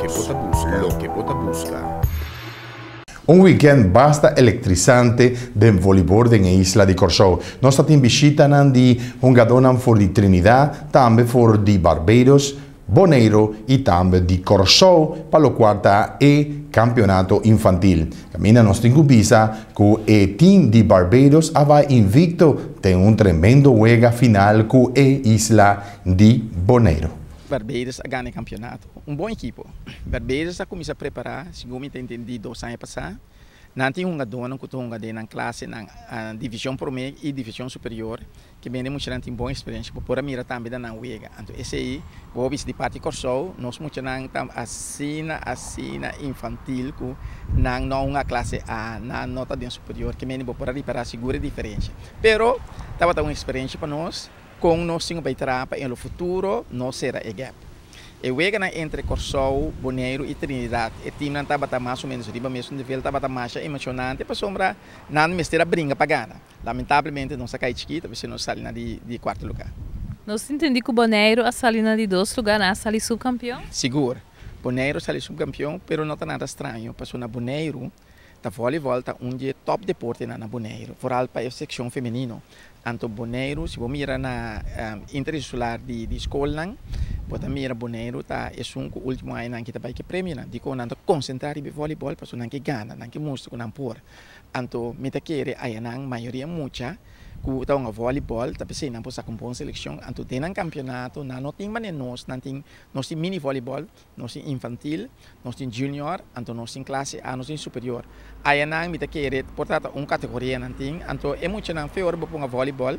Loke bo ta buska. Loke bo ta buska. Un weekend basta elektrisante den voleibol den e isla di Kòrsou. Nos tabatin bishitanan di hungadónan for di Trinidad, tambe for di Barbados, Boneiru i tambe di Kòrsou pa loke ta e kampeonato infantil. Kaminda nos tin ku bisa ku e team di Barbados a bai invikto den un tremendo wega final ku e isla di Boneiru. Barbados a gana e kampeonato. Un bon ekipo. Barbados a kuminsá prepará, segun mi entendí, 2 aña pasá. Nan tin hungadó ku ta hunga den klase na divishon promé i divishon superior, ku bin mucha tin bon eksperensia, por mira tambe nan wega. Anto esei, bo di parti Kòrsou, nos muchanan ta asina asina infantil ku nan no un klase A, nan no ta den superior, ke men bo por ripará sigur diferensia. Pero tabata un eksperensia pa nos, ku nos tin ku traha pa den futuro no sera e gap. E wega entre Kòrsou, Boneiru i Trinidad. E team tabata mas o ménos riba mesun nivel, tabata mas emoshonante, pasombra nan mester a bringa pa gana. Lamentablemente nos a kai chikitu, pasobra nos a sali na di kuarto lugá. Nos a entendé ku Boneiru a sali na di dos lugá, a sali supkampeon? Sigur. Boneiru a sali supkampeon, pero no ta nada straño. Pasobra na Boneiru, ta voleibol ta un di top deporte na Boneiru, vooral pa e sekshon femenino. Anto Boneiru, si bo mira na interinsular di skol, bo ta mira Boneiru ta esun ku último aña ku ta bai ku premio nan. Dikon nan ta konsentrá riba voleibol, pasobra nan ke gana, nan ke mustra ku nan por. Anto mi ta kere ayanan mayoria mucha ku ta un voleibol, ta p'esei nan por saka un bon selekshon. Anto den nan kampeonato, nan no tin manera nos, nan tin nos tin mini voleibol, nos tin infantil, nos tin junior, anto nos tin klase A, nos tin superior. Ayanan mi ta kere por trata un kategoria nan tin, anto e mucha nan fe ora bo ponga voleibol,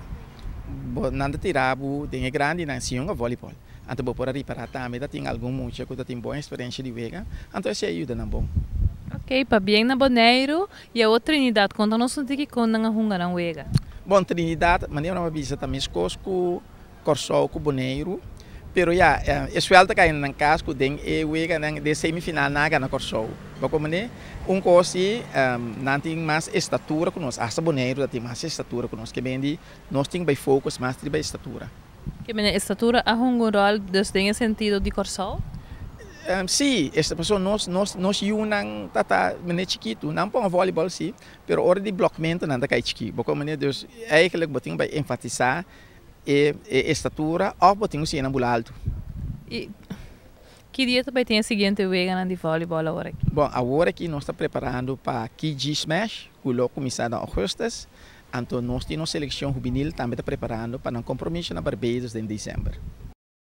bo nan ta tira bo den e grandi nan si hunga voleibol. Anto bo por ripará tambe ta tin algun mucha ku tin bon eksperensia di wega, anto esei a yuda nan bon. Ok, pabien na Boneiru i e Trinidad, konta nos un tiki kon nan a hunga nan wega. Bon, Trinidad, manera mi a bisa tambe kos ku Kòrsou ku Boneiru, pero ya, e suèlta kai na kas ku den e wega nan de semifinal nan a gana Kòrsou. Bo komprendé? Un kos si nan tin mas estatura ku nos, hasta Boneiru tin mas estatura ku nos, ke men di nos tin bai focus mas riba estatura. Ke men estatura a hunga un ròl dus den sentido di Kòrsou? Si, esta persona nos yunan ta mene chikitu, nan por voleibol si, pero ora di blokmento nan ta kai chikí. Bo komprendé? Dus eigenlijk bo tin bai enfatisá e estatura òf bo tin ku siña nan bula altu. I ki dia tambe tin e siguiente wega di voleibol awor aki? Bon, awor aki nos ta preparando pa KG Smash, ku lo kuminsá na ougùstùs. Anto nos tin un selekshon hubenil tambe ta preparando pa un kompromiso na Barbados na desèmber.